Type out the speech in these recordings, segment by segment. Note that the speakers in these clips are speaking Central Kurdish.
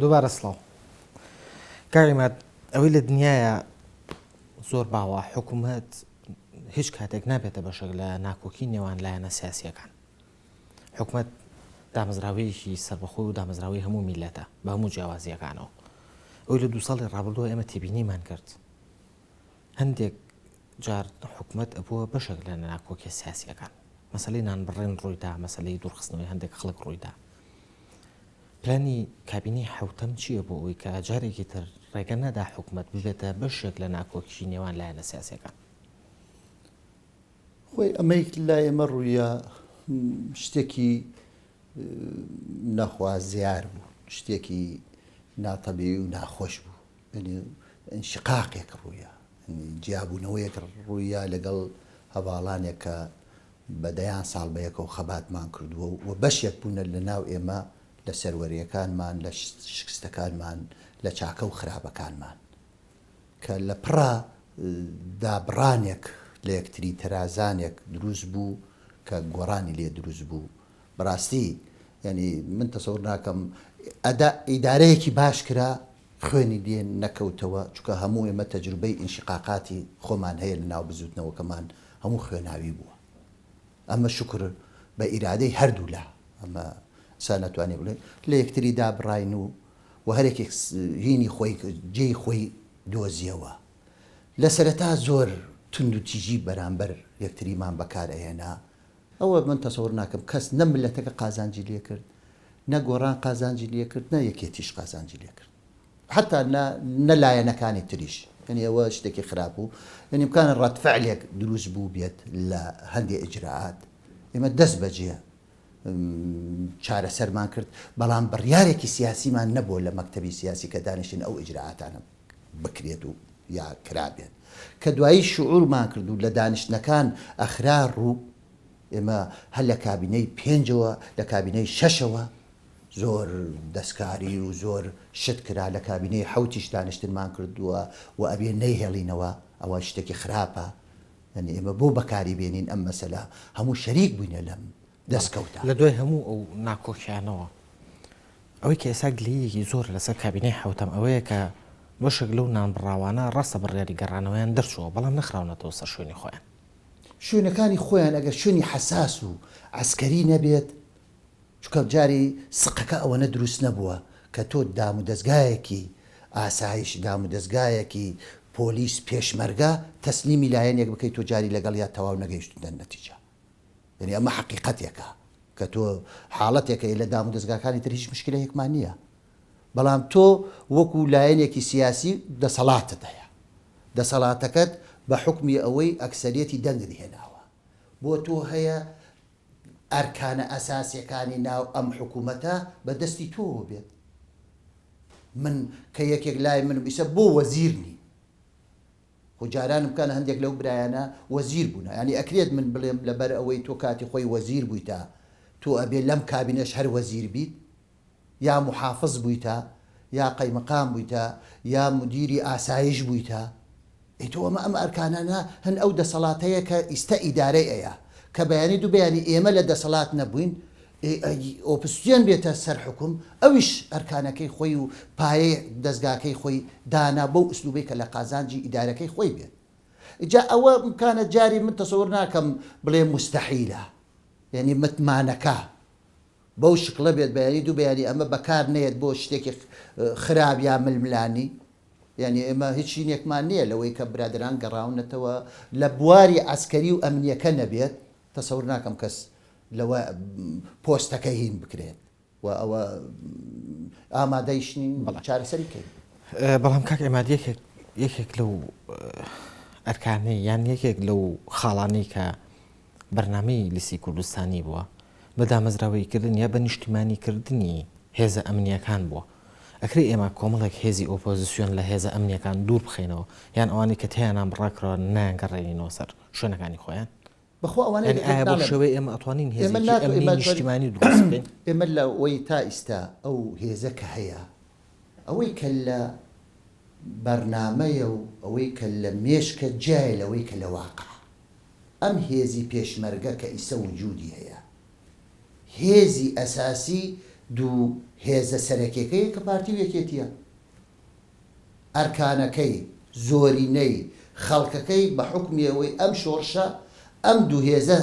دووبارە سڵاو کاک عیماد ئەوەی لە دنیایا زۆر باوە حکوومەت هیچ کاتێک نابێتە بەشێک لە ناکۆکی نێوان لایەنە سیاسیەکان حکومەت دامەزراوەیەکی سەربەخۆی و دامەزراوەی هەموو میلەتە بە هەموو جیاوازیەکانەوە ئەوی لە دو ساڵی ڕابردووە ئێمە تێبینیمان کرد هەندێک جار حکومەت ئەبووە بەشێک لە ناکۆکیە سیاسیەکان مەسەلەی نانبڕین ڕوویدا مەسەلەی دوورخستنەوەی هەندێک خەڵک ڕوویدا پلانی کابینەی حەوتەم چییە بۆ ئەوەی کە جارێکی تر ڕێگە نەدا حکومەت ببێتە بەشێک لە ناکۆکی نێوان لایەنە سیاسیەکان؟ خۆی ئەمەی لای ئێمە ڕوویە شتێکی نەخوازیار بوو، شتێکی ناتەبیعی و ناخۆش بوو. یعنی انشقاقێک ڕوویا، یعنی جیابوونەوەیەک ڕوویا لەگەڵ هەڤاڵانێک کە بە دەیان ساڵ بەیەکەوە خەباتمان کردووە و بەشێک بوونە لە ناو ئێمە لە سەروەرییەکانمان، لە شکستەکانمان، لە چاکە و خراپەکانمان. کە لە پڕا دابڕانێک لە یەکتری، تەرازانێک دروست بوو کە گۆڕانی لێ دروست بوو. بەڕاستی یانی من تەسەور ناکەم ئەدا ئیدارەیەکی باش کرا خوێنی لێ نەکەوتەوە، چونکە هەموو ئێمە تەجروبەی ئینشیقاقاتی خۆمان هەیە لە ناو بزووتنەوەکەمان هەموو خوێناوی بووە. ئەمە شوکر بە ئیرادەی هەردوولا ئەمە ئینسان ئەتوانێ بڵێ لە یەکتری دابڕاین و و هەرێکێک هینی خۆی جێی خۆی دۆزیەوە. لە سەرەتا زۆر توندوتیژی بەرامبەر یەکتریمان بەکار ئەهێنا. ئەوە من تەسەور ناکەم کەس نە مللەتەکە قازانجی لێ کرد، نە گۆڕان قازانجی لێ کرد، نە یەکێتیش قازانجی لێ کرد. حەتا نە نە لایەنەکانی تریش. یەنی ئەوە شتێکی خراپ بوو. یەنی امکانە ڕەد فعلێک دروست بووبێت لە هەندێ ئیجرائات. ئێمە دەست بەجێ چارەسەرمان کرد، بەڵام بڕیارێکی سیاسیمان نەبووە لە مەکتەبی سیاسی کە دانیشتین ئەو ئیجرائاتانە بکرێت و یا کرابێت. کە دوایی شعورمان کرد و لە دانیشتنەکان ئەخرا ڕوو، ئێمە هەر لە کابینەی پێنجەوە، لە کابینەی شەشەوە زۆر دەستکاری و زۆر شت کرا، لە کابینەی حەوتیش دانیشتنمان کردووە و ئەبێ نەیهێڵینەوە، ئەوە شتێکی خراپە. یانی ئێمە بۆ بەکاری بێنین ئەم مەسەلە هەموو شەریک بووینە لەم دەستکەوتە. لە دوای هەموو ئەو ناکۆکیانەوە ئەوەی کە ئێستا گلەییەکی زۆر لەسەر کابینەی حەوتەم ئەوەیە کە بەشێک لەو نانبڕاوانە ڕاستە بڕیاری گەڕانەوەیان دەرچووە بەڵام نەخراونەتەوە سەر شوێنی خۆیان. شوێنەکانی خۆیان ئەگەر شوێنی حەساس و عەسکەری نەبێت چونکە جاری سقەکە ئەوەنە دروست نەبووە کە تۆ دامودەزگایەکی ئاسایش، دامودەزگایەکی پۆلیس، پێشمەرگە تەسلیمی لایەنێک بکەیت تۆ جاری لەگەڵیا تەواو نەگەیشتوونە نەتیجە. یەنی ئەمە حەقیقەتێکە کە تۆ حاڵەتێکە لە دامودەزگاکانی تر هیچ مشکلەیەکمان نییە بەڵام تۆ وەکو لایەنێکی سیاسی دەسەڵاتت هەیە دەسەڵاتەکەت بە حوکمی ئەوەی ئەکسەریەتی دەنگت هێناوە بۆ تۆ هەیە ئەرکانە ئەساسیەکانی ناو ئەم حکومەتە بە دەستی تۆوە بێت. من کە یەکێک لای منم ئیسە بۆ وەزیر نیم. خۆ جاران بکەن هەندێک لەو برایانە وەزیر بوونە. یانی ئەکرێت من بڵێم لەبەر ئەوەی تۆ کاتی خۆی وەزیر بوویتە تۆ ئەبێ لەم کابینەش هەر وەزیر بیت؟ یا موحافز بوویتە یا قەیمقام بوویتە یا مودیری ئاسایش بوویتە ئەی تۆ ئەمە ئەم ئەرکانانە هەن ئەو دەسەڵاتەیە کە ئیستە ئیدارەی ئەیا کە بەیانی دوو بەیانی ئێمە لە دەسەڵات نەبووین ئۆپسیۆن بێتە سەر حوکم ئەویش ئەرکانەکەی خۆی و پایەی دەزگاکەی خۆی دانا بەو ئسلوبەی کە لە قازانجی ئیدارەکەی خۆی بێت جا ئەوە ئیمکانە جاری من تەسەور ناکەم بڵێ موستەحیلە یعنی متمانەکە بەو شکڵە بێت بەیانی دوو بەیانی ئەمە بەکار نەیەت بۆ شتێکی خراپ یا ململانی یانی ئێمە هیچ شینێکمان نییە لەوەی کە برادەران گەڕاونەتەوە لە بواری عەسکەری و ئەمنیەکە نەبێت تەسەور ناکەم کەس لەوە پۆستەکە هین بکرێت و ئەوە ئامادەیش نین چارەسەری بکەین. بەڵام کاک عیماد یەکێک یەکێک لەو ئەرکانەی یان یەکێک لەو خاڵانەی کە بەرنامەی لیستی کوردستانی بووە، بە دامەزراوەییکردن یا بە نیشتیمانیکردنی هێزە ئەمنییەکان بووە. ئەکرێ ئێمە کۆمەڵێک هێزی ئۆپۆزسیۆن لە هێزە ئەمنییەکان دوور بخەینەوە یان ئەوانەی کە تێیانا بڕاکراون نایانگەڕێنینەوە سەر شوێنەکانی خۆیان؟ بەخوا ئەوانەی یانی ئایا بەو شێوەیە ئێمە ئەتوانین هێزێکی ئەمنی نیشتیمانی دروست بکەین؟ ئێمە لەوەی تا ئیستا ئەو هێزە کە هەیە، ئەوەی کە لە بەرنامەیە و ئەوەی کە لە مێشکە جیایە لەوەی کە لە واقعە. ئەم هێزی پێشمەرگە کە ئیسە وجودی هەیە هێزی ئەساسی دوو هێزە سەرەکیەکەی کە پارتی و یەکێتیە. ئەرکانەکەی، زۆرینەی خەڵکەکەی بە حوکمی ئەوەی ئەم شۆڕشە ئەم دوو هێزە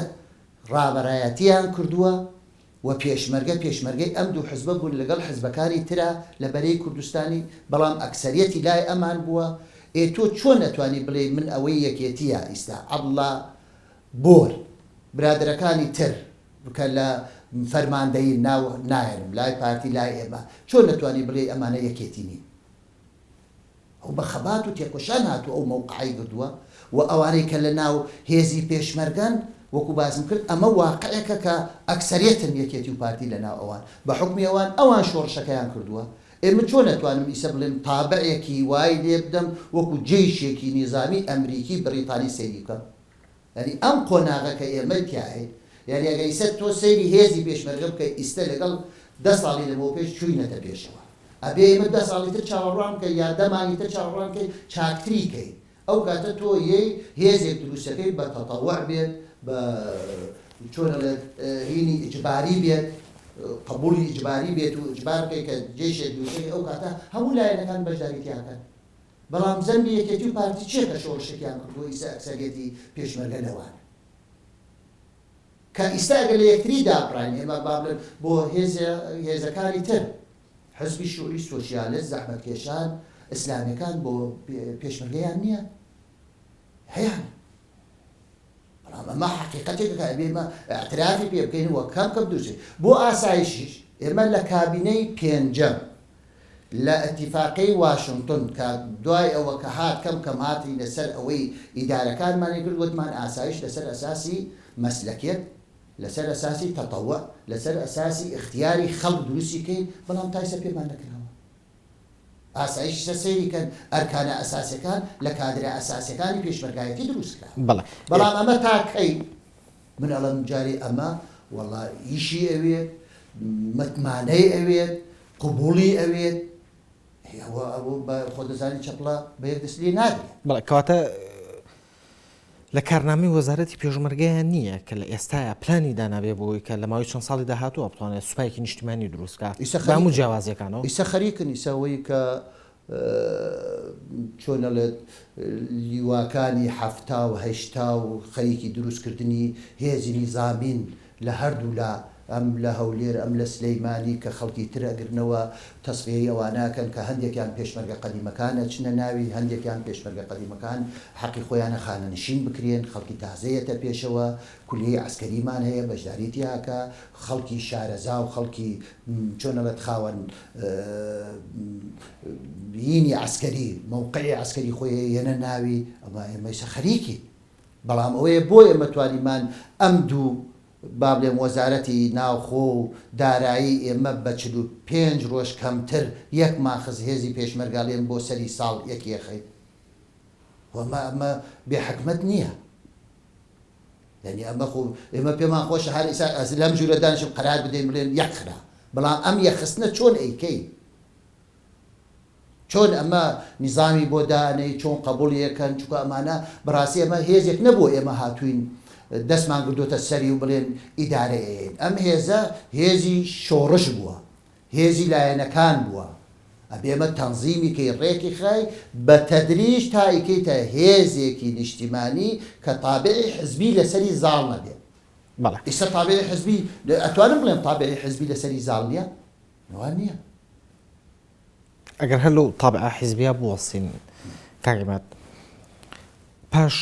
ڕابەرایەتیان کردووە و پێشمەرگە پێشمەرگەی ئەم دوو حزبە بوون لەگەڵ حزبەکانی ترا لە بەرەی کوردستانی بەڵام ئەکسەریەتی لای ئەمان بووە ئێ تۆ چۆن ئەتوانی بڵێی من ئەوەی یەکێتیە ئیستا عەبدوڵا بۆر برادەرەکانی تر کە لە فەرماندەیین ناو نایەنم لای پارتی لای ئێمە چۆن ئەتوانی بڵێی ئەمانە یەکێتی نین؟ ئەو بە خەبات و تێکۆشان هاتووە ئەو مەوقعەی گردووە و ئەوانەی کە لە ناو هێزی پێشمەرگەن وەکو باسم کرد ئەمە واقعێکە کە ئەکسەریەتن یەکێتی و پارتی لە ناو ئەوان بە حوکمی ئەوان ئەوان شۆڕشەکەیان کردووە ئێ من چۆن ئەتوانم ئیسە بڵێم تابعێکی وای لێ بدەم وەکو جەیشێکی نیزامی ئەمریکی بڕیتانی سەیری بکەم یانی ئەم قۆناغە کە ئێمە تیاین یانی ئەگەر ئیستا تۆ سەیری هێزی پێشمەرگە بکەی ئیستا لەگەڵ دە ساڵی لەمەوپێش چووینەتە پێشەوە ئەبێ ئێمە دە ساڵی تر چاوەڕوان بکەین یا دە مانگی تر چاوەڕوان بکەین چاکتری کەین ئەو کاتە تۆ یەی هێزێک دروستەکەی بە تەتەوع بێت بە چۆن ئەڵێت هینی ئیجباری بێت قبوڵی ئیجباری بێت و ئیجبار بکەی کە جەیشێک دروستەکەی ئەو کاتە هەموو لایەنەکان بەشداری تیاکەن بەڵام زەنبی یەکێتی و پارتی چیە کە شۆڕشێکیان کردووە ئیستا ئەکسەریەتی پێشمەرگە لەوانە کە ئیستا ئەگەر لە یەکتری دابڕاین ئێمە با بڵێن بۆ هێزە هێزەکانی تر حزبی شوعی سۆسیالست زەحمەتکێشان ئیسلامیەکان بۆ پێشمەرگەیان نییە هەیان بەڵام ئەمە حەقیقەتێکە کە ئەبێ ئێمە ئیعترافی پێ بکەین و کەم کەم دروستی بۆ ئاسایشیش ئێمە لە کابینەی پێنجەم لە ئیتیفاقیەی واشنتن کە دوای ئەوە کە هات کەم کەم هاتینە سەر ئەوەی ئیدارەکانمانی کرد وتمان ئاسایش لەسەر ئەساسی مەسلەکیەت لەسەر ئەساسی تەتەوع لەسەر ئەساسی ئیختیاری خەڵک دروستی کەین بەڵام تایسە پێمان نەکراوە. ئاسایشی سەر سەیری کەن ئەرکانە ئەساسیەکان لە کادرە ئەساسیەکانی پێشمەرگایەتی دروست کراوە بەڵێ. بەڵام ئەمە تا کەی من ئەڵێم جارێ ئەمە وەڵا ئیشی ئەوێت متمانەی ئەوێت قبوڵی ئەوێت ئەوە ئەوە بە خۆ دەزانی چەپڵە بە یەک دەست لێ نادرێت. بەڵێ کەواتە لە کارنامەی وەزارەتی پێشمەرگەیان نییە کە لە ئێستایا پلانی دانابێ بۆ ئەوەی کە لە ماوەی چەند ساڵی داهاتووە بتوانێت سوپایەکی نیشتیمانی دروست بکات ئیسە بە هەموو خەریکن جیاوازییەکانەوە؟ ئیسە خەریکن ئیسە ئەوەی کە چۆن ئەڵێت لیواکانی 70 و 80 و خەریکی دروستکردنی هێزی نیزامین لە هەردوولا ئەم لە هەولێر ئەم لە سلیمانی کە خەڵکی تر ئەگرنەوە تەسفیەی ئەوانە ئەکەن کە هەندێکیان پێشمەرگە قەدیمەکان ئەچنە ناوی هەندێکیان پێشمەرگە قەدیمەکان حەقی خۆیانە خانەنشین بکرێن خەڵکی تازە یەتە پێشەوە کولیەی عەسکەریمان هەیە بەشداری تیا ئەکا خەڵکی شارەزا و خەڵکی چۆن ئەڵێت خاوەن یینی عەسکەری مەوقعی عەسکەری خۆی هەیە یەنە ناوی ئەمە ئێمە ئیسە خەریکین بەڵام ئەوەیە بۆ ئێمە توانیمان ئەم دوو با بڵێم وەزارەتی ناوخۆ و دارایی ئێمە بە 45 ڕۆژ کەمتر یەکمان خست هێزی پێشمەرگە ئەڵێن بۆ سەری ساڵ یەکی ئەخەین خۆ ئەمە ئەمە بێ حکمەت نییە یعنی ئەمە خۆ ئێمە پێمان خۆشە هەر ئیسا ئەز لەم ژوورە دانیشم قەرار بدەین بڵێن یەک خرا بەڵام ئەم یەکخستنە چۆن ئەیکەی چۆن ئەمە نیزامی بۆ دانێی چۆن قەبوڵی ئەکەن چونکە ئەمانە بەڕاستی ئەمە هێزێک نەبووە ئێمە هاتووین دەستمان گردۆتە سەری و بڵێن ئیدارەی ئەیەین ئەم هێزە هێزی شۆڕش بووە هێزی لایەنەکان بووە ئەبێ ئەمە تەنزیمی کەی ڕێکی خای بە تەدریج تا ئەیکەیتە هێزێکی نیشتیمانی کە تابعی حزبی لەسەری زاڵ نەبێت بەڵێ. ئیستا تابعی حزبی ئەتوانم بڵێم تابعی حزبی لەسەری زاڵ نییە؟ وا نییە. ئەگەر هەر لەو تابعە حیزبیە بوەستین کاک عیماد پاش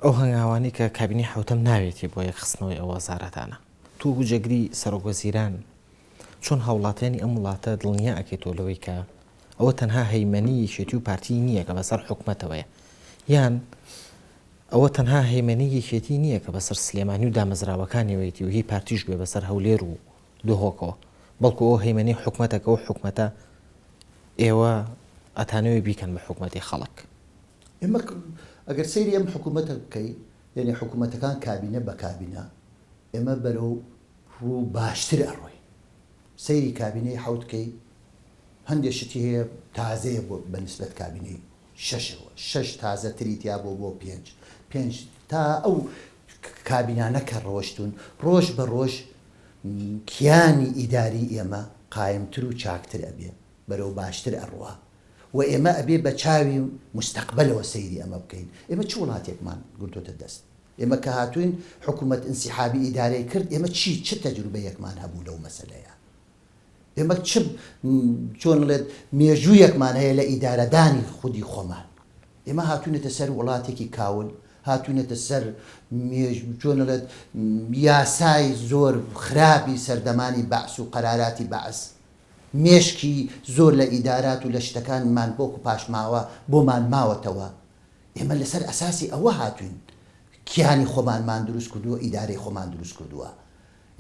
ئەو هەنگاوانەی کە کابینەی حەوتەم ناوێتی بۆ یەکخستنەوەی ئەو وەزارەتانە تۆ وەکو جێگری سەرۆک وەزیران چۆن هاوڵاتیانی ئەم وڵاتە دڵنیا ئەکەیتەوە لەوەی کە ئەوە تەنها هەیمەنی یەکێتی و پارتی نییە کە بەسەر حکومەتەوەیە یان ئەوە تەنها هەیمەنی یەکێتی نییە کە بەسەر سلێمانی و دامەزراوەکانیەوەیەتی و هی پارتیش بێ بەسەر هەولێر و دهۆکەوە، بەڵکو ئەوە هەیمەنەی حکومەتە کە ئەو حکومەتە ئێوە ئەتانەوێ بیکەن بە حکومەتی خەڵک. ئێمە ئەگەر سەیری ئەم حکومەتە بکەی، یەنی حکومەتەکان کابینە بە کابینە ئێمە بەرەو ڕوو باشتر ئەڕۆین. سەیری کابینەی حەوت کەی هەندێ شتی هەیە تازەیە بۆ بە نسبەت کابینەی شەشەوە، شەش تازەتری تیا بۆ بۆ پێنج، پێنج تا ئەو کابینانە کە ڕۆشتوون ڕۆژ بە ڕۆژ کیانی ئیداری ئێمە. قایمتر و چاکتر ئەبێ، بەرەو باشتر ئەڕوا و ئێمە ئەبێ بە چاوی موستەقبەلەوە سەیری ئەمە بکەین. ئێمە چ وڵاتێکمان گرتۆتە دەست؟ ئێمە کە هاتووین حکوومەت ئینسیحابی ئیدارەی کرد، ئێمە چی، چ تەجروبەیەکمان هەبوو لەو مەسەلەیە؟ ئێمە چ چۆن ڵێت مێژوویەکمان هەیە لە ئیدارەدانی خودی خۆمان؟ ئێمە هاتووینەتە سەر وڵاتێکی کاول، هاتووینەتە سەر چۆن ڵێت یاسای زۆر خراپی سەردەمانی بەعس و قەراراتی بەعس، مێشکی زۆر لە ئیدارات و لە شتەکانمان وەکو پاشماوە بۆمان ماوەتەوە. ئێمە لەسەر ئەساسی ئەوە هاتووین کیانی خۆمانمان دروست کردووە، ئیدارەی خۆمان دروست کردووە.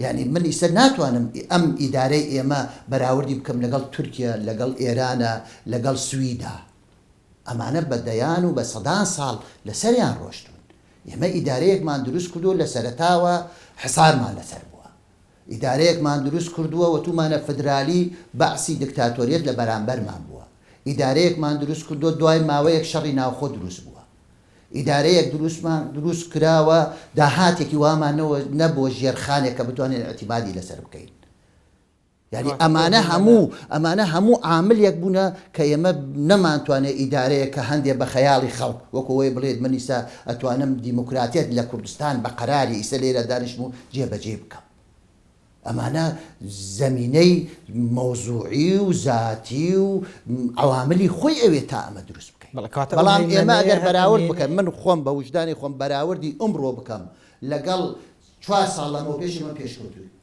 یانی من ئیستا ناتوانم ئەم ئیدارەی ئێمە بەراوردی بکەم لەگەڵ تورکیە، لەگەڵ ئێرانە، لەگەڵ سویدا. ئەمانە بە دەیان و بە سەدان ساڵ لەسەریان ڕۆشتوون. ئێمە ئیدارەیەکمان دروست کردووە لە سەرەتاوە حسارمان لەسەر بووە. ئیدارەیەکمان دروست کردووە وتومانە فدرالی بەعسی دکتاتۆریەت لە بەرامبەرمان بووە. ئیدارەیەکمان دروست کردووە دوای ماوەیەک شەڕی ناوخۆ دروست بووە. ئیدارەیەک دروستمان دروست کراوە داهاتێکی وامان نەبووە ژێرخانێک کە بتوانین ئیعتیمادی لەسەر بکەین. یانی ئەمانە هەموو ئەمانە هەموو عاملێک بوونە کە ئێمە نەمانتوانێت ئیدارەیەک کە هەندێ بە خەیاڵی خەڵک وەکو ئەوەی بڵێت من ئیستا ئەتوانم دیموکراتیەت لە کوردستان بە قەراری ئیستا لێرە دانیشم و جێبەجێی بکەم. ئەمانە زەمینەی مەوزوعی و زاتی و عەواملی خۆی ئەوێت تا ئەمە دروست بکەین. بەڵام ئێمە ئەگەر بەراورد بکەن من خۆم بە وجدانی خۆم بەراوردی ئمڕۆ بکەم لەگەڵ چوار ساڵ لەمەوپێش ئێمە پێشکەوتووین.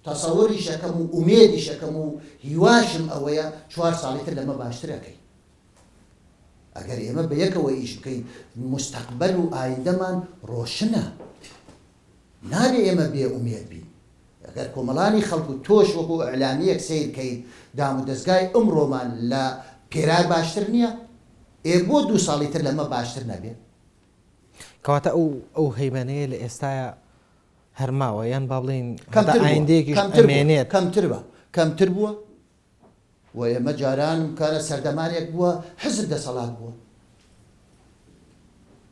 تەسەوریش ئەکەم و ئومێدیش ئەکەم و هیواشم ئەوەیە چوار ساڵی تر لەمە باشتر ئەکەین. ئەگەر ئێمە بەیەکەوە ئیش بکەین موستەقبەل و ئایندەمان ڕۆشنە. نابێ ئێمە بێ ئومێد بین. ئەگەر کۆمەڵانی خەڵک و تۆش وەکو ئیعلامییەک سەیر کەیت دامودەزگای ئمڕۆمان لە پێرار باشتر نییە؟ ئێ بۆ دوو ساڵی تر لەمە باشتر نەبێ؟ کەواتە ئەو ئەو هەیمەنەیە لە ئێستایا هەر ماوە یان با بڵێین هەتا کەمتر بووە ئایندەیەکیش کەمتر بووە ئەمێنێت؟ کەمتر بە کەمتر بووە و ئێمە جاران کارە سەردەمانێک بووە حزب دەسەڵات بووە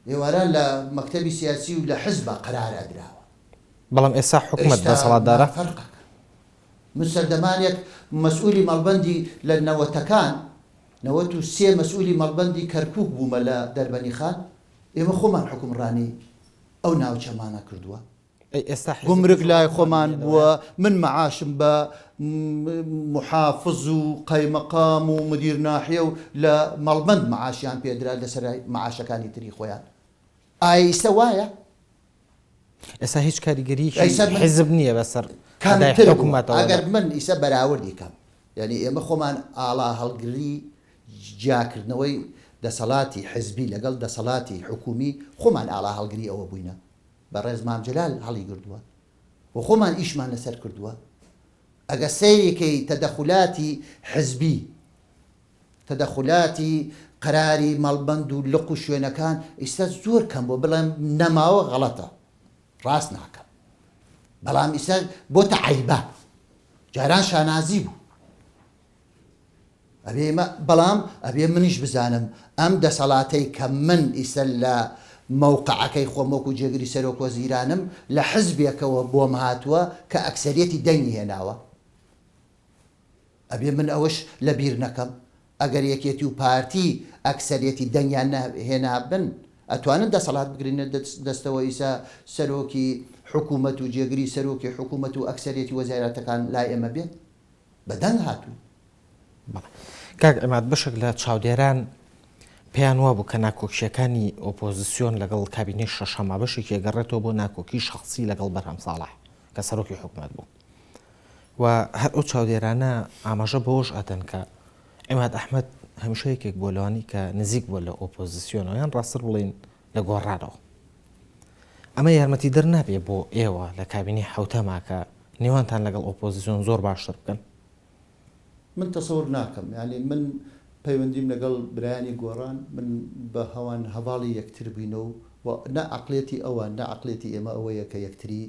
ئێواران لە مەکتەبی سیاسی و لە حزبا قەرار ئەدراوە. بەڵام ئێستا حکومەت ئێستا دەسەڵاتدارە. فەرقەکە من سەردەمانێک مەسئولی مەڵبەندی لە نەوەتەکان 93 مەسئولی مەڵبەندی کەرکوک بوومە لە دەربەنیخان ئێمە خۆمان حوکمڕانی ئەو ناوچەمانە کردووە. ئەی ئێستا حیزب گومرگ هیچ لای حکومەت خۆمان نییە بووە لەوەیە؟ من مەعاشم بە موحافز و قەیمەقام و مدیر ناحیە و لە مەڵبەند مەعاشیان پێ درا لەسەر مەعاشەکانی تری خۆیان ئایا ئیستا وایە؟ ئێستا هیچ کاریگەریەکی ئیستا من حیزب نییە بەسەر ئەدای کەمتر بووە حکومەتەوە لە ئەگەر من ئیستا بەراوردی کەم یانی ئێمە خۆمان ئاڵا هەڵگری جیاکردنەوەی دەسەڵاتی حزبی لەگەڵ دەسەڵاتی حکومی خۆمان ئاڵا هەڵگری ئەوە بووینە بەڕێز مام جەلال هەڵیگردووە و خۆمان ئیشمان لەسەر کردووە ئەگە سەیری کەی تەدەخولاتی حزبی تەدەخولاتی قەراری مەڵبەند و لق و شوێنەکان ئیستا زۆر کەم بووە بڵێم نەماوە غەڵەتە ڕاست ناکەم بەڵام ئیستا بۆتە عەیبە جاران شانازی بوو ئەبێ ئێمە بەڵام ئەبێ منیش بزانم ئەم دەسەڵاتەی کە من ئیسە لە مەوقعەکەی خۆم وەکو جێگری سەرۆک وەزیرانم لە حزبێکەوە بۆم هاتووە کە ئەکسەریەتی دەنگی هێناوە ئەبێ من ئەوەش لە بیر نەکەم ئەگەر یەکێتی و پارتی ئەکسەریەتی دەنگیان نەهێنابن ئەتوانن دەسەڵات بگرنە دەستەوە ئیسە سەرۆکی حکوومەت و جێگری سەرۆکی حکوومەت و ئەکسەریەتی وەزارەتەکان لای ئێمە بێت بە دەنگ هاتووین. بەڵێ کاک عیماد بەشێک لە چاودێران پێیان وابوو کە ناکۆکییەکانی ئۆپۆزیسیۆن لەگەڵ کابینەی شەشەما بەشێکی ئەگەڕێتەوە بۆ ناکۆکی شەخسی لەگەڵ بەرهەم ساڵح کە سەرۆکی حکومەت بوو و هەر ئەو چاودێرانە ئاماژە بەوەش ئەدەن کە عیماد ئەحمەد هەمیشە یەکێک بووە لەوانەی کە نزیک بووە لە ئۆپۆزیسیۆنەوە یان ڕاستتر بڵێین لە گۆڕانەوە. ئەمە یارمەتیدەر نابێ بۆ ئێوە لە کابینەی حەوتەما کە نێوانتان لەگەڵ ئۆپۆزیسیۆن زۆر باشتر بکەن؟ من تەسەور ناکەم یانی من پەیوەندیم لەگەڵ برایانی گۆڕان من بە هەوان هەڤاڵی یەکتر بووینە و و نە عەقڵیەتی ئەوان نە عەقڵیەتی ئێمە ئەوەیە کە یەکتری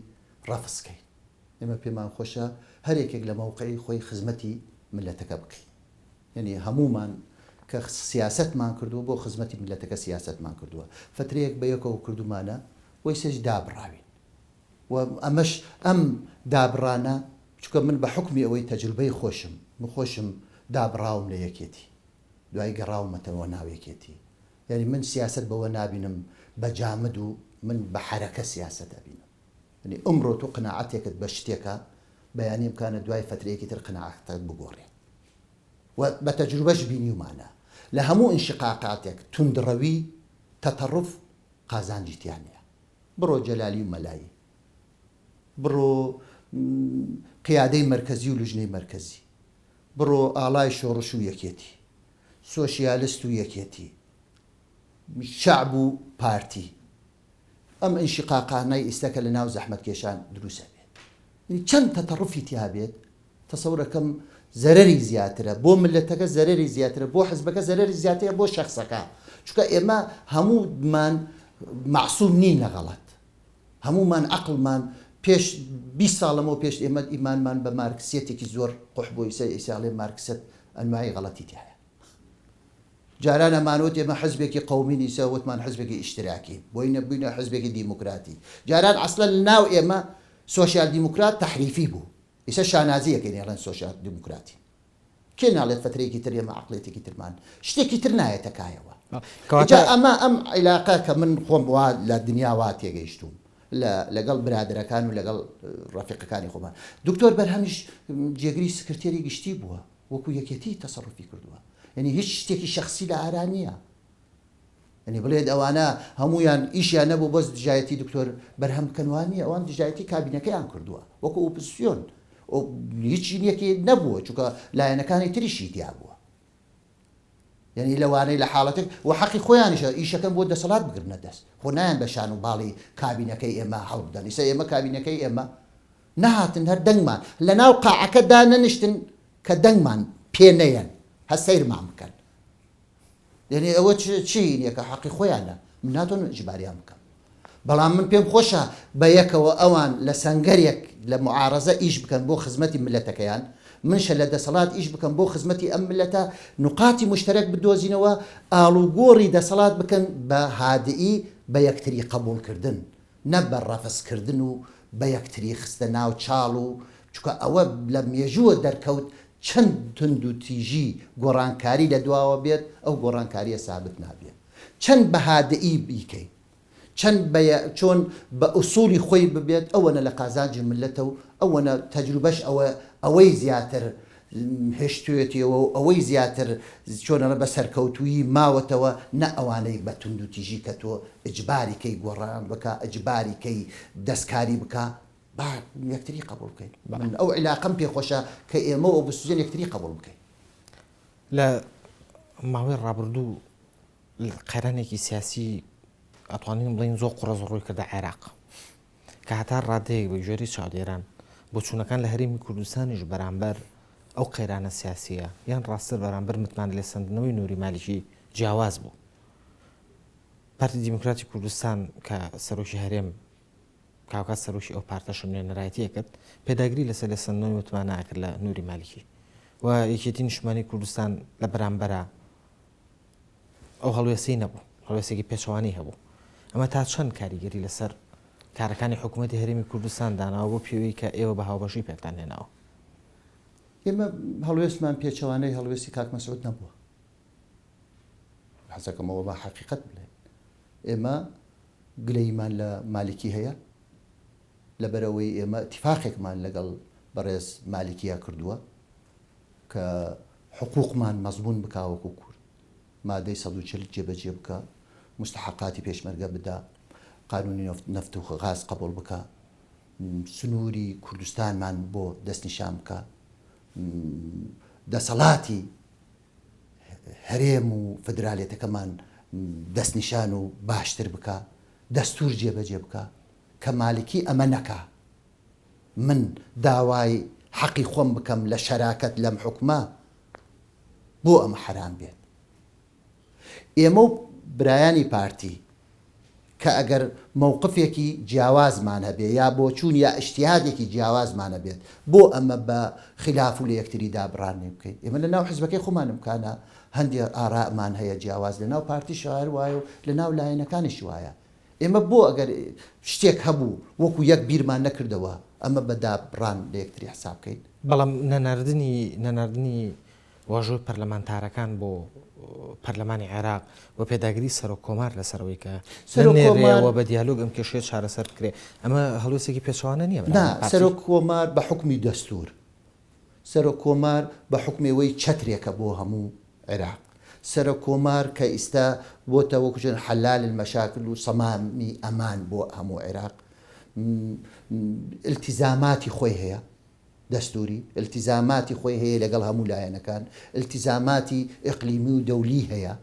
ڕەفز کەین ئێمە پێمان خۆشە هەر یەکێک لە مەوقعی خۆی خزمەتی میللەتەکە بکەین. یەنی هەموومان کە سیاسەتمان کردووە بۆ خزمەتی میللەتەکە سیاسەتمان کردووە، فەترەیەک بە یەکەوە کردوومانە و ئیستاش دابڕاوین و ئەمەش ئەم دابڕانە چونکە. چونکە من بە حوکمی ئەوەی تەجروبەی خۆشم، من خۆشم دابڕاوم لە یەکێتی، دوایی گەڕاومەتەوە ناو یەکێتی، یانی من سیاسەت بەوە نابینم بە جامد و من بە حەرەکە سیاسەت ئەبینم. یانی ئمڕۆ تۆ قەناعەتێکت بە شتێکە، بەیانی ئیمکانە دوای فەترەیەکی تر قەناعەتەکەت بگۆڕێت. و بە تەجروبەش بینیومانە لە هەموو ئینشقاقاتێک توندڕەوی، تەتەڕوف قازانجی تیا نیە. بڕۆ جەلالی و مەلایی. بڕۆ قیادەی مەرکەزی و لوجنەی مەرکەزی. بڕۆ ئاڵای شۆڕش و یەکێتی. سۆشیالست و یەکێتی. شەعب و پارتی. ئەم ئینشقاقانەی ئیستا کە لە ناو زەحمەتکێشان دروست ئەبێت. یانی چەند تەتەڕوفی تیا بێت تەسەورەکەم زەرەری زیاترە بۆ ملەتەکە زەرەری زیاترە بۆ حزبەکە زەرەری زیاترە بۆ شەخسەکە چونکە ئێمە هەموومان مەعسوم نین لە غەڵەت هەموومان عەقڵمان پێش 20 ساڵ لەمەوە پێش ئێمە ئیمانمان بە مارکسیەتێکی زۆر قوح بۆ ئیسە ئیساڵێ مارکسەت ئەنوای غەڵەتی تایە جاران ئەمانوت ئێمە حزبێکی قەومین ئیسە وتمان حزبێکی ئیشتراکین بۆینە بووینە حزبێکی دیموکراتی جاران ئەسڵەن لەناو ئێمە سۆشیال دیموکرات تەحریفی بوو ئیسە شانازی ئەکەین ئەڵێن سۆشیال دیموکراتین کێ ناڵێت فەترەیەکی تر ئێمە عەقڵیەتێکی ترمان شتێکی تر نایەتە کایەوە جا ئەمە ئەم عیلاقە کە من خۆم وا لە دنیا وا تێگەیشتوم لە لەگەڵ برادەرەکان و لەگەڵ ڕەفیقەکانی خۆمان دکتۆر بەرهەمیش جێگری سکرتێری گشتی بووە وەکو یەکێتی تەسەڕوفی کردووە یعنی هیچ شتێکی شەخسی لە ئارا نییە یعنی بڵێت ئەوانە هەمویان ئیشیان نەبوو بەس دژایەتی دکتۆر بەرهەم بکەن وان نییە ئەوان دژایەتی کابینەکەیان کردووە وەکو ئۆپۆزسیۆن هیچ یەکی نەبووە چونکە لایەنەکانی تریشی تیا بووە یعنی لەوانەی لە حاڵەتێک و حەقی خۆیانیشە ئیشەکەن بۆ دەسەڵات بگرنە دەست خۆ نایەن بە شان و باڵی کابینەکەی ئێمە هەڵبدەن ئیسە ئێمە کابینەکەی ئێمە نەهاتن هەر دەنگمان لەناو قاعەکە دانەنیشتن کە دەنگمان پێ نەیەن هەر سەیرمان بکەن یعنی ئەوە چی نییە کە حەقی خۆیانە من ناتوانم ئیجباریان بکەم بەڵام من پێم خۆشە بە یەکەوە ئەوان لە سەنگەرێک لە معارەزە ئیش بکەن بۆ خزمەتی ملەتەکەیان منشە لە دەسەڵات ئیش بکەم بۆ خزمەتی ئەم ملەتە نوقاتی مشتەرەک بدۆزینەوە ئاڵوگۆڕی دەسەڵات بکەن بە هادئی بە یەکتری قبوڵکردن نە بە ڕەفز کردن و بە یەکتری خستە ناو چاڵ و چونکە ئەوە لە مێژووە دەرکەوت چەند توندوتیژی گۆڕانکاری لە دواوە بێت ئەو گۆڕانکاریە سابت نابێت چەند بە هادئی بیکەی چەند بە چۆن بە ئوسوڵی خۆی ببێت ئەوەنە لە قازانجی مللەتە و ئەوەنە تەجروبەش ئەوە ئەوەی زیاتر هێشتوێتیەوە و ئەوەی زیاتر چۆن ئەڵێ بە سەرکەوتوویی ماوەتەوە نە ئەوانەی بە توندوتیژی کە تۆ ئیجباری کەی گۆڕان بکا ئیجباری کەی دەستکاری بکا با یەکتری قبوڵ بکەین من ئەو عیلاقەم پێ خۆشە کە ئێمە و ئۆپۆزسیۆن یەکتری قبوڵ بکەین. لە ماوەی ڕابردوو قەیرانێکی سیاسی ئەتوانین بڵێین زۆر قوڕس ڕووی کردە عێراق. کە هەتا ڕادەیەک بە گوێرەی چاودێران، بۆچوونەکان لە هەرێمی کوردستانیش بەرامبەر ئەو قەیرانە سیاسییە، یان ڕاستتر بەرامبەر متمانەلێسەندنەوەی نوری مالیکی جیاواز بوو. پارتی دیموکراتی کوردستان کە سەرۆکی هەرێم کە هاوکات سەرۆکی ئەو پارتەشە نوێنەرایەتی ئەکرد، پێداگری لەسەر لێسەندنەوەی متمانە ئەکرد لە نوری مالیکی و یەکێتی نیشتمانی کوردستان لە بەرامبەرا ئەو هەڵوێستەی نەبوو، هەڵوێستێکی پێچەوانەی هەبوو. ئەمە تا چەند کاریگەری لەسەر کارەکانی حکوومەتی هەرێمی کوردستان داناوە بۆ پێوەی کە ئێوە بە هاوبەشی پێکتان هێناوە؟ ئێمە هەڵوێستمان پێچەوانەی هەڵوێستی کاک مەسعود نەبووە. حەزەکەم ئەوە بە حەقیقەت بڵێن. ئێمە گلەییمان لە مالکی هەیە، لەبەرئەوەی ئێمە ئیتیفاقێکمان لەگەڵ بەڕێز مالکییا کردووە کە حقوقمان مەزموون بکا وەکو کورد، مادەی 140 جێبەجێ بکا، موستەحەقاتی پێشمەرگە بدا، قانونی نەفت و غاز قبوڵ بکا، سنووری کوردستانمان بۆ دەستنیشان بکا، دەسەڵاتی هەرێم و فدرالێتەکەمان دەستنیشان و باشتر بکا، دەستوور جێبەجێ بکا، کە مالکی ئەمە نەکا من داوای حەقی خۆم بکەم لە شەراکەت لەم حوکمە بۆ ئەمە حەرام بێت؟ ئێمە و برایانی پارتی کە ئەگەر مەوقفێکی جیاوازمان هەبێ یا بۆچوون یا ئیجتیهادێکی جیاوازمان هەبێت بۆ ئەمە بە خیلاف و لە یەکتری دابڕان بکەین؟ ئێمە لە ناو حزبەکەی خۆمان ئیمکانە هەندێ ئاراءمان هەیە جیاواز لە ناو پارتیش هەر وایە و لە ناو لایەنەکانیش وایە. ئێمە بۆ ئەگەر شتێک هەبوو وەکو یەک بیرمان نەکردەوە؟ ئەمە بە دابڕان لە یەکتری حساب کەین؟ بەڵام نەناردنی نەناردنی واژۆی پەرلەمانتارەکان بۆ پەرلەمانی عێراق و پێداگری سەرۆک کۆمار لەسەر ئەوەی کە سەرۆک نەنێرێ کۆمار و بە دیالۆگ ئەم کێشەیە چارەسەر بکرێ ئەمە هەڵوێستێکی پێچەوانە نییە نا، بەرامبەر پارتی؟ سەرۆک کۆمار بە حوکمی دەستوور سەرۆک کۆمار بە حوکمی ئەوەی چەترێکە بۆ هەموو عێراق، سەرۆک کۆمار کە ئیستا بۆتە وەکو چۆن حلال المشاکل و سەمامی ئەمان بۆ هەموو عێراق، ئیلتیزاماتی خۆی هەیە دەستوری، ئیلتیزاماتی خۆی هەیە لەگەڵ هەموو لایەنەکان، ئیلتیزاماتی ئیقلیمی و دەولی هەیە،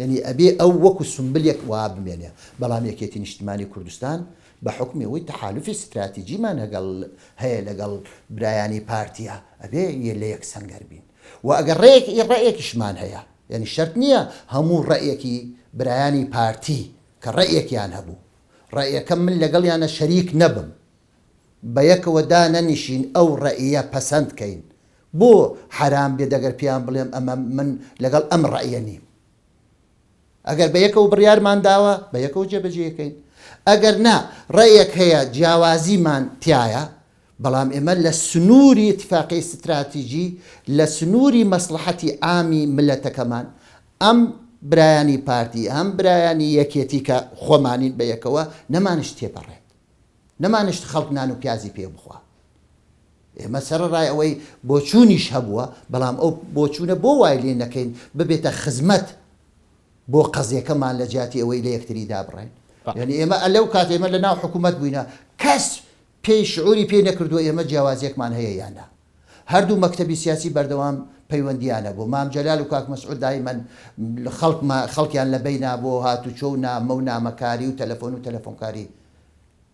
یەنی ئەبێ ئەو وەکو سومبلێک وا بمێنێ، بەڵام یەکێتی نیشتمانی کوردستان بە حوکمی ئەوەی تەحالوفی ستراتیجیمان هەگەڵ هەیە لەگەڵ برایانی پارتیا ئەبێ لە یەک سەنگەر بین و ئەگەر ڕێک ڕەئێکیشمان هەیە یەنی شەرت نییە هەموو ڕەئێکی برایانی پارتی کە ڕەئێکیان هەبوو ڕەئێکەم من لەگەڵیانە شەریک نەبم بە یەکەوە دانەنیشین ئەو ڕەئیە پەسەند کەین بۆ حەرام بێت ئەگەر پێیان بڵێم ئەمە من لەگەڵ ئەم ڕەئیە نیم ئەگەر بە یەکەوە بڕیارمان داوە بە یەکەوە جێبەجێی کەین ئەگەر نا ڕەئیەک هەیە جیاوازیمان تیایە بەڵام ئێمە لە سنووری ئیتفاقی ستراتیجی لە سنووری مەسڵەحەتی عامی ملەتەکەمان ئەم برایانی پارتی ئەم برایانی یەکێتی کە خۆمانین بە یەکەوە نەمانشت تێپەڕێت نەمانشت خەڵک نان و پیازی پێ بخوا. ئێمە سەرەڕای ئەوەی بۆچوونیش هەبووە، بەڵام ئەو بۆچوونە بۆ وای لێ نەکەین ببێتە خزمەت بۆ قەزیەکەمان لە جیاتی ئەوەی لە یەکتری دابڕێین. یانی ئێمە لەو کاتە ئێمە لە ناو حکوومەت بووینە کەس پێی شعوری پێ نەکردووە ئێمە جیاوازیەکمان هەیە یان نا. هەردوو مەکتەبی سیاسی بەردەوام پەیوەندییان هەبوو. مام جەلال و کاک مەسعود دایمەن خەڵک خەڵکیان لە بەینا بۆ هاتوچۆ و نامە و نامەکاری و تەلەفۆن و تەلەفۆنکاری.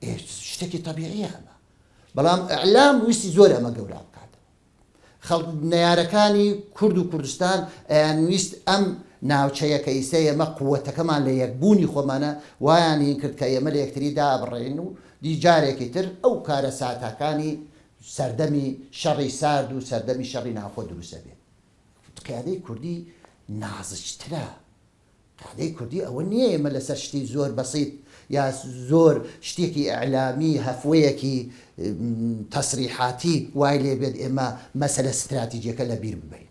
ئێ شتێکی تەبیعیە ئەمە. بەڵام ئیعلام ویستی زۆر ئەمە گەورا بکاتەوە. خەڵک نەیارەکانی کورد و کوردستان ئەیانویست ئەم ناوچەیە کە ئیستا ئێمە قوەتەکەمان لە یەکبوونی خۆمانە وایان هین کرد کە ئێمە لە یەکتری دابڕێین و دی جارێکی تر ئەو کارەساتاکانی سەردەمی شەڕی سارد و سەردەمی شەڕی ناوخۆ دروست ئەبێت. قیادەی کوردی نازجترە. قیادەی کوردی ئەوە نییە ئێمە لەسەر شتی زۆر بەسیت یا زۆر شتێکی ئیعلامی هەفوەیەکی تەسریحاتی وای لێ بێت ئێمە مەسەلە ستراتیجیەکە لە بیر ببەین.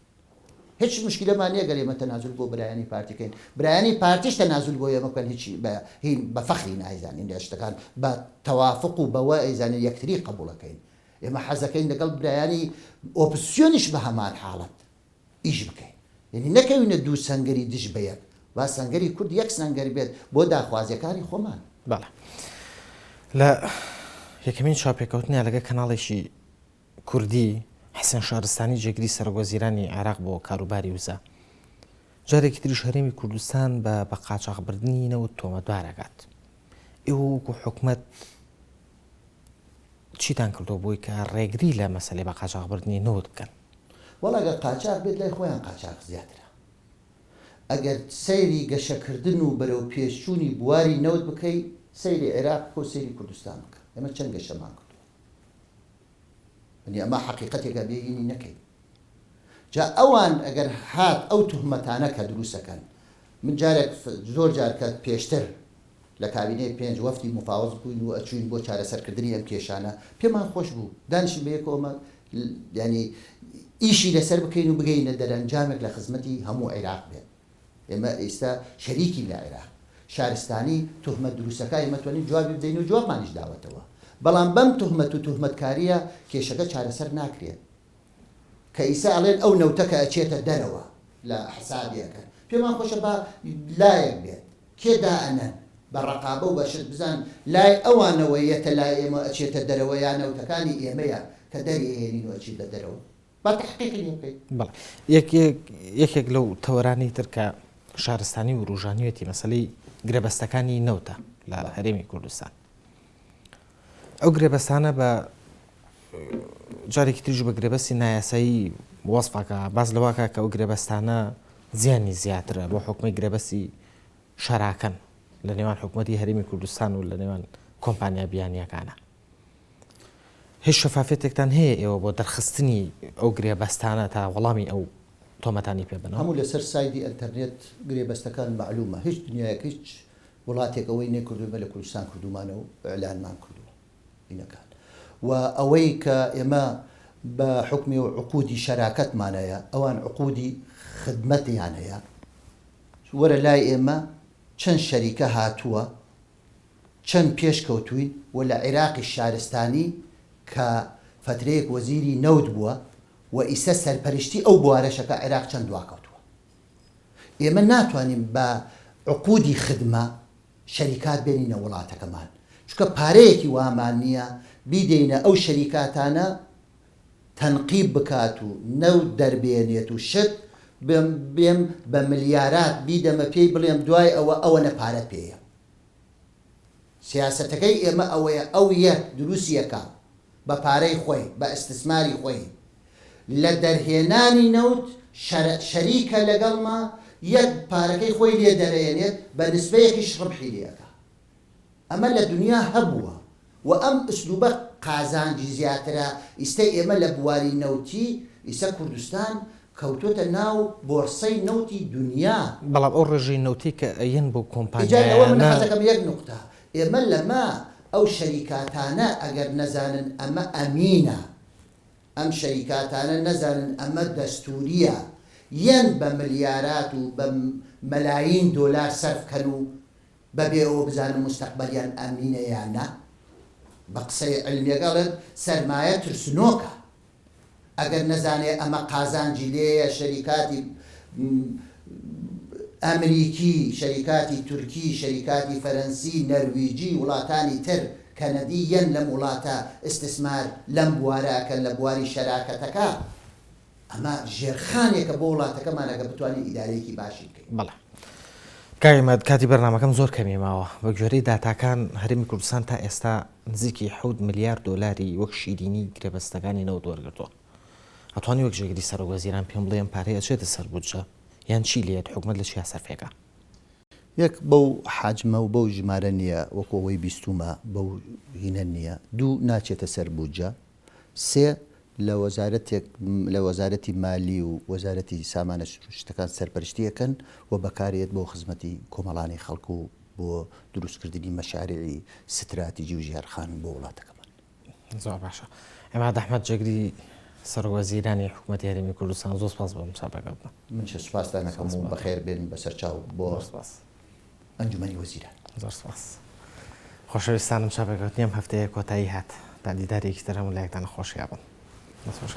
هیچ مشکلەمان نییە گەر ئێمە تەنازول بۆ برایانی پارتی کەین، برایانی پارتیش تەنازول بۆ ئێمە بکەن هیچ بە هین بە فەخری نایزانین لە شتەکان بە تەوافق و بەوە ئەیزانین یەکتری قەبوڵەکەین. ئێمە حەزەکەین لەگەڵ برایانی ئۆپزسیۆنیش بە هەمان حاڵەت ئیش بکەین. یەنی نەکەوینە دوو سەنگەری دژ بە یەک. با سەنگەری کورد یەک سەنگەر بێت بۆ داخوازیەکانی خۆمان. بەڵێ. لە یەکەمین چاوپێکەوتنیا لەگە کەناڵێکی کوردی، حسێن شارستانی جێگری سەرۆکوەزیرانی عێراق بۆ کاروباری وزە، جارێکی تریش هەرێمی کوردستان بە بە قاچاخبردنی نەوت تۆمەتبار ئەکات. ئێوە وەکو حکومەت چیتان کردووە بۆی کە ڕێگری لە مەسەلەی بە قاچاخبردنی نەوت بکەن؟ وەڵا گەر قاچاخ بێت لای خۆیان قاچاخ زیاترە. ئەگەر سەیری گەشەکردن و بەرەو پێشچوونی بواری نەوت بکەی سەیری عێراق بکە و سەیری کوردستان بکە ئێمە چەند گەشەمان کردووە. یەعنی ئەمە حەقیقەتێکە بێ هینی نەکەین. جا ئەوان ئەگەر هات ئەو توهمەتانە کە دروستەکەن من جارێک زۆر جار کە پێشتر لە کابینەی پێنج وەفدی مفاوەز بووین و ئەچووین بۆ چارەسەرکردنی ئەم کێشانە پێمان خۆش بوو دانیشین بە یەکەوە ئەمە یانی ئیشی لەسەر بکەین و بگەینە دەرەنجامێک لە خزمەتی هەموو عیراق بێت. ئێمە ئیستا شەریکین لە عێراق. شارستانی توهمەت دروستەکە ئێمە توانین جوابی بدەین و جوابمانیش داوەتەوە. بەڵام بەم توهمەت و توهمەتکارییە کێشەکە چارەسەر ناکرێت. کە ئیستا ئەڵێن ئەو نەوتە کە ئەچێتە دەرەوە لە حسابی ئەکەن. پێمان خۆشە با لایەک بێت. کێ دائەنەن؟ بە ڕەقابە و بە شت بزان لای ئەوانەوە یەتە لای ئێمە ئەچێتە دەرەوە یا نەوتەکانی ئێمەیە کە دەری ئەهێنین و ئەچیتە دەرەوە. با تەحقیقی لێ بکەین. بەڵێ یەکێک لەو تەوەرانەی تر کە شارستانی وروژانویەتی مەسەلەی گرێبەستەکانی نەوتە لە هەرێمی کوردستان. ئەو گرێبەستانە بە جارێکی تریش بە گرێبەستی نایاسایی وەسفەکە باس لەواکە کە ئەو گرێبەستانە زیانی زیاترە بۆ حکومی گرێبەستی شەراکەن لە نێوان حکوومەتی هەرێمی کوردستان و لە نێوان کۆمپانیا بیانیەکانە. هیچ شەفافیەتێکتان هەیە ئێوە بۆ دەرخستنی ئەو گرێبەستانە تا وەڵامی ئەو تۆمەتانەی پێ بەنەوە؟ هەموو لەسەر سایدی ئەنتەرنێت گرێبەستەکان مەعلومە هیچ دنیایەک هیچ وڵاتێک ئەوەی نەیکردوە ئێمە لە کوردستان کردومانە و ئیعلانمان کردوە هینەکان. و ئەوەی کە ئێمە بە حوکمی عقودی شەراکەتمان هەیە، ئەوان عقودی خدمەتیان هەیە، وەرە لای ئێمە چەند شەریکە هاتووە، چەند پێش کەوتووین و لە عیراقی شارستانی کە فەترەیەک وەزیری نەوت بووە و ئیسە سەرپەرشتی ئەو بوارەشەکە عیراق چەند دواکەوتووە. ئێمە ناتوانین بە عقودی خدمە شەریکات بێنینە وڵاتەکەمان چونکە پارەیەکی وامان نییە بیدەینە ئەو شەریکاتانە تەنقیب بکات و نەوت دەربێنێت و شت بێم بێم بە ملیارات بیدەمە پێی بڵێم دوای ئەوە ئەوەنە پارەت پێیە سیاسەتەکەی ئێمە ئەوەیە ئەو یەک دروستیەکە بە پارەی خۆی بە ئیستسماری خۆی لە دەرهێنانی نەوت شەریکە لەگەڵما یەک پارەکەی خۆی لێ دەرەیەنێت بە نسبەیەکیش ڕبحی لێ ئەکا ئەمە لە دونیا هەبووە و ئەم ئسلوبە قازانجی زیاترە ئیستە ئێمە لە بواری نەوتی ئیسە کوردستان کەوتۆتە ناو بۆرسەی نەوتی دونیا. بەڵام ئەو ڕێژەی نەوتەی کە ئەیەن بۆ ئیجا لەوە من کۆمپانیایانە. حەزەکەم یەک نوقتە ئێمە لەمە ئەو شەریکاتانە ئەگەر نەزانن ئەمە ئەمینە ئەم شەریکاتانە نەزانن ئەمە دەستوریە یەن بە ملیارات و بە مەلایین دۆلار سەرف کەن و بە بێ ئەوە بزانن موستەقبەلیان ئەمینە یا نا؟ بە قسەی عیلمیەکە ئەڵێن سەرمایە ترسنۆکە ئەگەر نەزانێ ئەمە قازانجی لێیە شەریکاتی ئەمریکی شەریکاتی تورکی شەریکاتی فەرەنسی نەرویجی وڵاتانی تر کەنەدی یەن لەم وڵاتە ئیستسمار لەم بوارە ئەکەن لە بواری شەراکەتەکە ئەمە ژێرخانێکە بۆ وڵاتەکەمان ئەگەر بتوانین ئیدارەیەکی باشی بکەین. بەڵێ کاک عیماد کاتی بەرنامەکەم زۆر کەمی ماوە بە گوێرەی داتاکان هەرێمی کوردستان تا ئێستا نزیکی حەوت ملیار دۆلاری وەک شیرینی گرێبەستەکانی نەوت وەرگرتووە ئەتوانی وەک جێگری سەرۆک وەزیران پێم بڵێ ئەم پارەیە ئەچێتە سەر بودجە یان چی لێت حکومەت لە چیا سەرفێکا؟ یەک بەو حەجمە و بەو ژمارە نییە وەکو ئەوەی بیستوومە بەو هینە نییە، دوو ناچێتە سەر بودجە، سێ لە وەزارەتێک لە وەزارەتی مالی و وەزارەتی سامانە سروشتەکان سەرپەرشتی ئەکەن و بەکارێت بۆ خزمەتی کۆمەڵانی خەڵک و بۆ دروستکردنی مەشاریعی ستراتیجی و ژێرخان بۆ وڵاتەکەمان. زۆر باشە عماد ئەحمەد جێگری سەرۆک وەزیرانی حکوومەتی هەرێمی کوردستان زۆر سپاس بۆ مسابقەکە. منیش سوپاستان ئەکەم و بەخێر بێن بەسەرچاو بۆ ئەنجومەنی وەزیران. زۆر سپاس. خۆشەویستانم چاپێکەوتنی ئەم هەفتەیە کۆتایی هات تا دیدارێکی تر هەموو لایەکتان خۆشیابن. دەست خۆش.